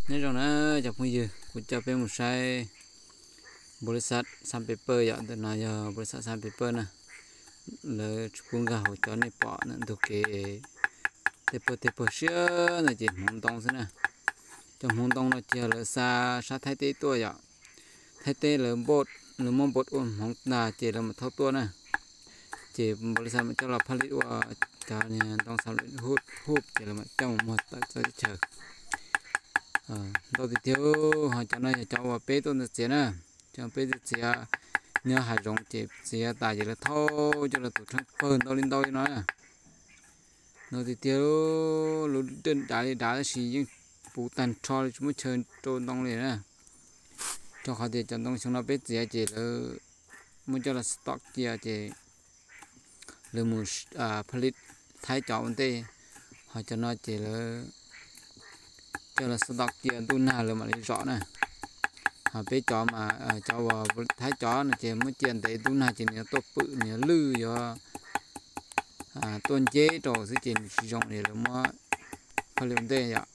Nyob zoo na cov phooj ywg, kuv coj peb mus saib npaus lis xaj Sun Paper yom. Ntawm no yog npaus lis xaj Sun Paper na. Lawv tsis pub nkag hauv cov nej pom ntug kev. Tej pawg tej pawg siab ntawd ces hmoov ntoo xwb na. Cov hmoov ntoo no ces lawv xa sab Thaib teb tuaj yom. Thaib teb lawv npaj, lawv muab npaj ua hmoov ntag ces lawv mam thauj tuaj na. Ces npaus lis xaj mam coj los phaj lis ua cov ntoo xam lej huj ces lawv mam coj mus muag tawm txawv teb chaws. Ntau tiag tiag. Ho cov no yog cov uas peb tuaj ntawd txiav na. Cov peb tuaj txiav nyob hav zoov ces txiav tas ces lawv thauj coj los tus tsheej pawg ntau li ntau li no na. Ntau tiag tiag, lub dej dav li dav tab sis yeej puv tag nrho li, tsis muaj chaw rau ntoo li na. Rau qhov tias cov ntoo xyoo no peb txiav ces lawv muab coj los stock cia ces lawv mus phaj lis Thaib cov ua ntej. Ho cov no ces lawv coj los stock cia ntuj nag lawv mam li zom na. Ho peb cov mas cov uas Thaib cov no ces muab cia ntev ntuj nag ces nws yuav tuaj pwm, nws yuav lwj, yuav tuaj nceb rau xwb ces nws tsis zoo li, lawv muab phaj lis ua ntej yom.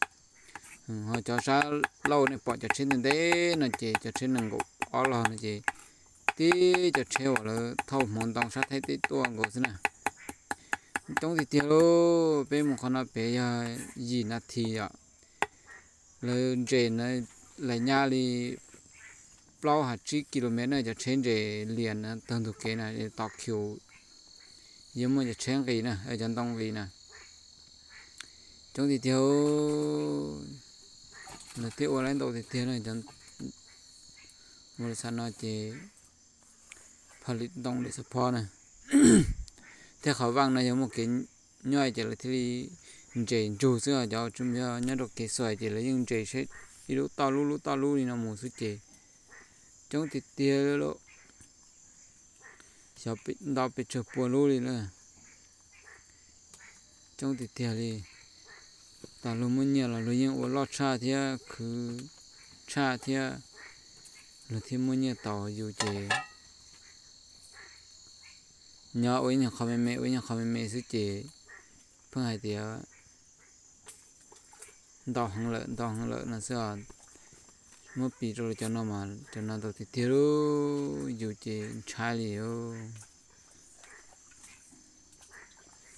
Ho cov sab laug nej pom cov tsheb ntev ntev no ces cov tsheb nees nkaum ob log no ces tib cov tsheb uas lawv thauj hmoov ntoo sab Thaib teb tuaj nkaus xwb na. Coob tiag tiag lauj, peb mus qhov no pem yog yim nas this yom. Lawv nres na, lawv nyab li plaub ha tsib kilomev na, cov tsheb nres lias na, tag ntug kev na, tos khiv yuav muaj cov tsheb nqis na, cov ntoo nqis na. Coob tiag tiag, lawv thiaj ua lawv ntau tiag tiag na. Cov npaus lis xaj no ces phaj lis ntoo li xab phob na. Thiab qhov vaj no yog muaj kev nyob ces lawv thiaj li nres ntsug xwb, cov tsis yog nyob rau kev xuas ces lawv yeej nres seb ib lub toj lub lub toj lub li no mus xwb ces coob tiag tiag li lauj. Xyov ntau pes tsawg pua lub li lawm. Coob tiag tiag li. Tam luag muaj nyiaj los luag yeej ua loj tshaj thiab khwv tshaj thiab, luag thiaj muaj nyiaj tau. Yus ces nyob ua ib nyuag qho me me ua ib nyuag qho me me xwb ces pheej hais tias ntau heev lawm ntau heev lawm no xwb. Muab piv rau cov no mas cov no ntau tiag tiag lauj, yus ces ntshai li.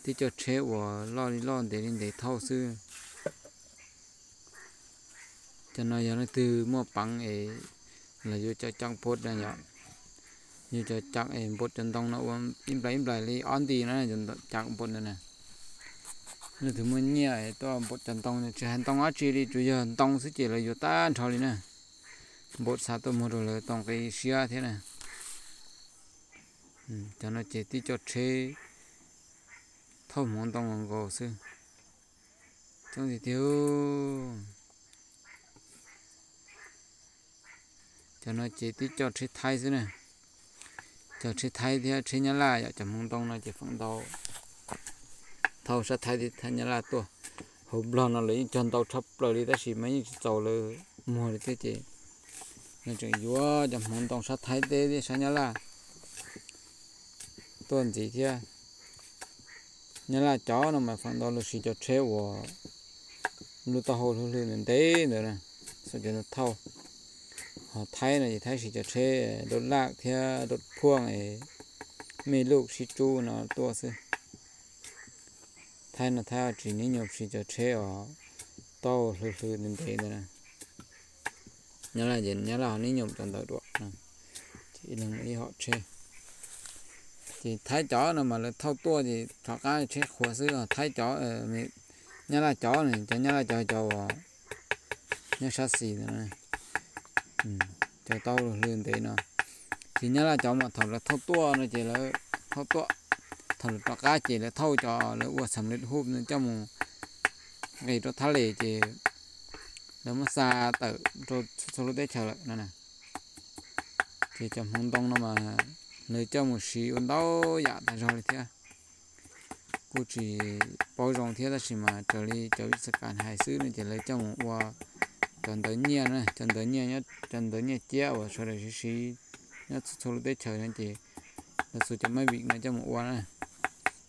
Tib co tsheb uas loj li loj ntev li ntev thauj xwb. Cov no yog leej twg muaj peev es los yuav cov caj npos na yom, yuav cov caj es npos cov ntoo no ua ib nplais ib nplais li ob nti no, caj npos na. Leej twg muaj nyiaj es tuaj npos cov ntoo, tsis hais ntoo dab tsi li, tsuas yog ntoo xwb ces lawv yuav tag nrho li na. Npos xa tuaj muag rau lawv tau nqi siab thiab na. Cov no ces tib co tsheb thauj hmoov ntoo nkaus xwb. Coob tiag tiag. Cov no ces tib co tsheb Thaib xwb na. Cov tsheb Thaib thiab tsheb Nyab Laj yom, cov hmoov ntoo no ces feem ntau thauj sab Thaib thiab Nyab Laj tuaj. Hauv Nplog no lawv yeej cog ntau tshaj plaws li tab sis mas yeej tsis txaus lawv muag li thiab ces lawv tseem yuav cov hmoov ntoo sab Thaib teb thiab sab Nyab Laj tuaj ntxiv thiab. Nyab Laj cov no mas feem ntau lawv siv cov tsheb uas lub taub hau hlwb hlwb ntev ntev ntawd na, xav cov thauj. Ho Thaib no ces Thaib siv cov tsheb dab laj thiab dab phuaj es mej luj sib tsub no tuaj xwb. Thaib no Thaib tsis nib nyuam siv cov tsheb uas taub hau hlwb hlwb ntev ntev ntawd na. Nyab Laj ces Nyab Laj ho nib nyuam cov ntawd dua, ces ib leeg ib hom tsheb. Ces Thaib cov no mas lawv thauj tuaj ces rov qab tsheb qhuav xwb. Thaib cov, Nyab Laj cov, cov Nyab Laj cov, cov uas nyob sab xis ntawd, cov taub hau hlwb ntev no. Ces Nyab Laj cov mas thaum lawv thauj tuaj no ces lawv thauj tuaj, thaum lawv rov qab ces lawv thauj cov lawv ua xam lej huj no coj mus nqis rau thab les ces lawv muab xa tawm rau txhua lub teb chaws lawm no. Ces cov hmoov ntoo no mas lawv coj mus siv ua ntau yam tag zog li thiab. Kuj tsis paub zoo thiab tab sis mas raws li cov vis xas kas hais xwb no ces lawv coj mus ua cov ntawv nyiaj na, cov ntawv nyiaj, cov ntawv nyiaj ciab uas sawv daws siv siv nyob txhua txhua lub teb chaws no ces lawv xuas cov maj vim no coj mus ua na.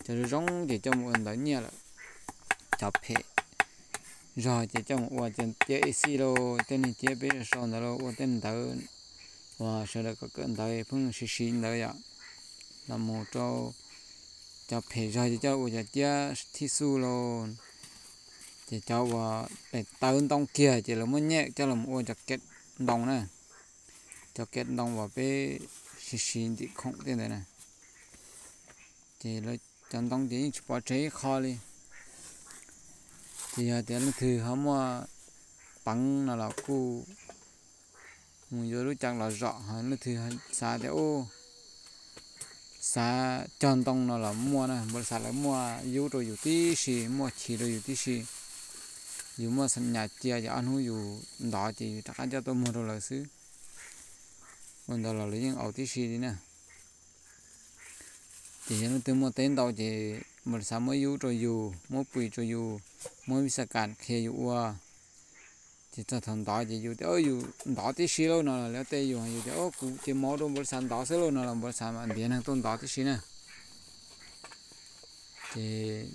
Cov zoo zoo ces coj mus ua ntawv nyiaj lawm. Cov phem zog ces coj mus ua cov ciab ib xij lauj, tej neeg ciab peb sau ntawd los ua tej ntawv uas sawv daws kawm kawm ntawv pheej siv siv ntawd yom, los mus rau cov phem zog ces coj ua cov ciab thib xuj lauj. Ces cov uas daim tawv ntoo kiag ces lawv muab nyem coj los ua cov kem ntoo na, cov kem ntoo uas peb siv siv ntim khoom tej ntawd na. Ces cov ntoo ces yeej tsis pov tseg ib qho li. Ces yog tias leej twg ho muaj peev no los kuj mus yuav lub cav los zom, ho leej twg xav tias u, xav cog ntoo no los muaj na, npawg xav lawv muaj yub rau yus tib si, muaj chiv rau yus tib si. Yus muaj nyas cia ces ob hnub yus ntov ces yus rov qab coj tuaj muag rau lawv xwb. Ua ntawd los lawv yeej au tib si li na. Ces yog leej twg muaj teb ntau ces npawg xav muab yub rau yus, muab pw rau yus, muab vis xas kas qhia yus ua. Ces txog thaum ntov ces yus tias yus ntov tib si lauj no los lawv teb yus, yus tias kuv ces mov rau npawg xav ntov xwb lauj no los npawg xav mam ntiav neeg tuaj ntov tib si na. Ces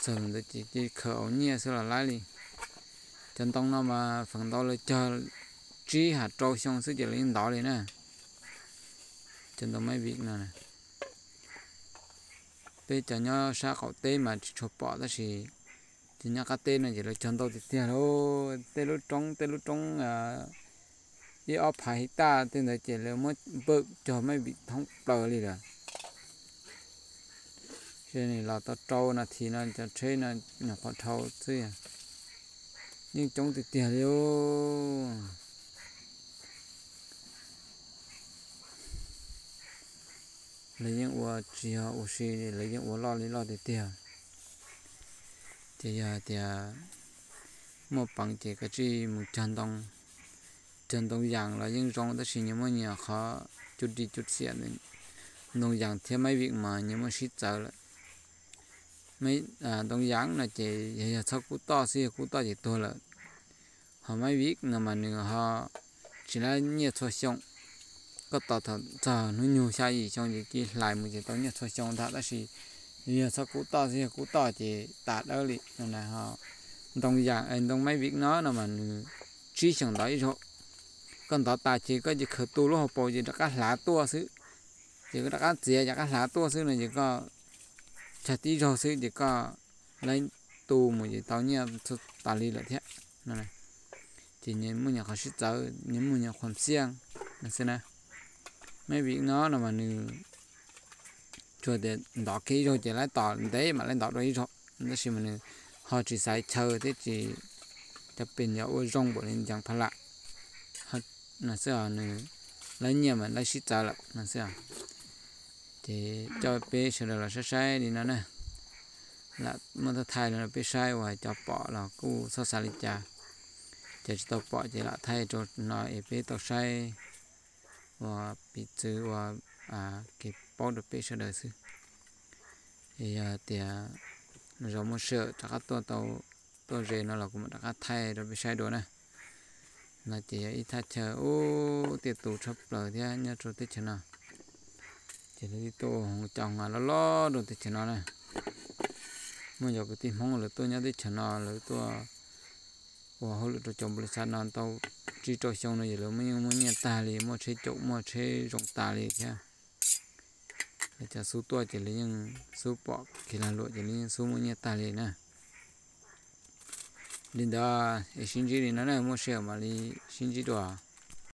txog ntawd ces cia li khaws au nyiaj xwb los lawm li. Cov ntoo no mas feem ntau lawv cog tsib hab rau xyoo xwb ces lawv yeej ntov li na. Cov ntoo maiv vim no, peb cov nyob sab qaum teb mas tsis tshua pom tab sis cov nyob qab teb no ces lawv cog ntau tiag tiag lauj. Tej lub roob, tej lub roob ib ob phav hej taj tej ntawd ces lawv muab npawm cog maiv vim thoob plaws li lawm. Los tau rau nas this no cov tsheb no nyuam qhuav dhau xwb, yeej coob tiag tiag li. Lawv yeej ua tsis yog ua si, lawv yeej ua loj li loj tiag tiag. Ces yog tias muaj peev ces kav tsij mus cog ntoo. Cog ntoo yas los yeej zoo tab sis nyias muaj nyias qhov cub ris cub xiam. Ntoo yas thiab maiv vim mas nyias muaj sib txawv lawm. Ntoo yas no ces yog, yog txhob kub toj xwb, yog kub toj ces tuag lawm. Ho maiv vim no mas nws ho tsis lab nyiaj txhua xyoo. Koj tos thaum txog hnub nyoog xya yim xyoo ces cia li hlais mus ces tau nyiaj txhua xyoo ntag tab sis yog txhob kub toj xwb, yog kub toj ces tas dawb li no na. Ho ntoo yas, ntoo maiv vim no no mas nws tsib xyoos ntov ib zaug. Koj ntov tas ces koj cia li khaws tu lub hauv paus ces rov qab hlav tuaj xwb. Ces koj rov qab txiav, rov qab hlav tuaj xwb no ces koj cog tib zaug xwb ces koj laib tu mus ces tau nyiaj tas li lawm thiab. Ces nyias muaj nyias qhov sib txawv, nyias muaj nyias qhuam xiaj no xwb na. Maiv vim no no mas nws tsuas tias ntov kiag ib zaug ces laib tos ntev mam laib ntov dua ib zaug, tab sis mas nws ho tsis xaiv chaw thiab tsis, cov pes yog ua zoo npaum li ncees pha lam no xwb, nws laib nyiaj mas laib sib txawv lawm no xwb. Ces coj peb sawv daws los saib saib li no na, lam muab thaij thaij los rau peb saib uas cov pom los kuj txhob xav li cas, cov tsis tau pom ces lam thaij rau no es peb tau saib ua piv txwv ua kev paub rau peb sawv daws xwb. Es yog tias lwm zaus muaj sij hawm rov qab tuaj tau, tuaj ze no los kuv mam rov qab thaij rau peb saib dua na. No ces yog ib thaj chaw ub tiaj tus tshaj plaws thiab nyob rau teb chaws no. Ces lawv twb tuaj ua hoo cov hoo loj loj rau teb chaws no na. Muaj cov kwv tij Hmoob lawv tuaj nyob teb chaws no lawv tuaj ua hauj lwm rau cov npau li xav no tau tsib rau xyoo no ces lawv yeej muaj nyiaj tag li, muaj tsheb caum muaj tsheb zoo tas li thiab. Lawv cov xub tuaj ces lawv yeej xub pom kev lag luam ces lawv yeej xub muaj nyiaj tag li na. Li ntawd es sib ntsib li no na, muaj sij hawm mam li sib ntsib dua.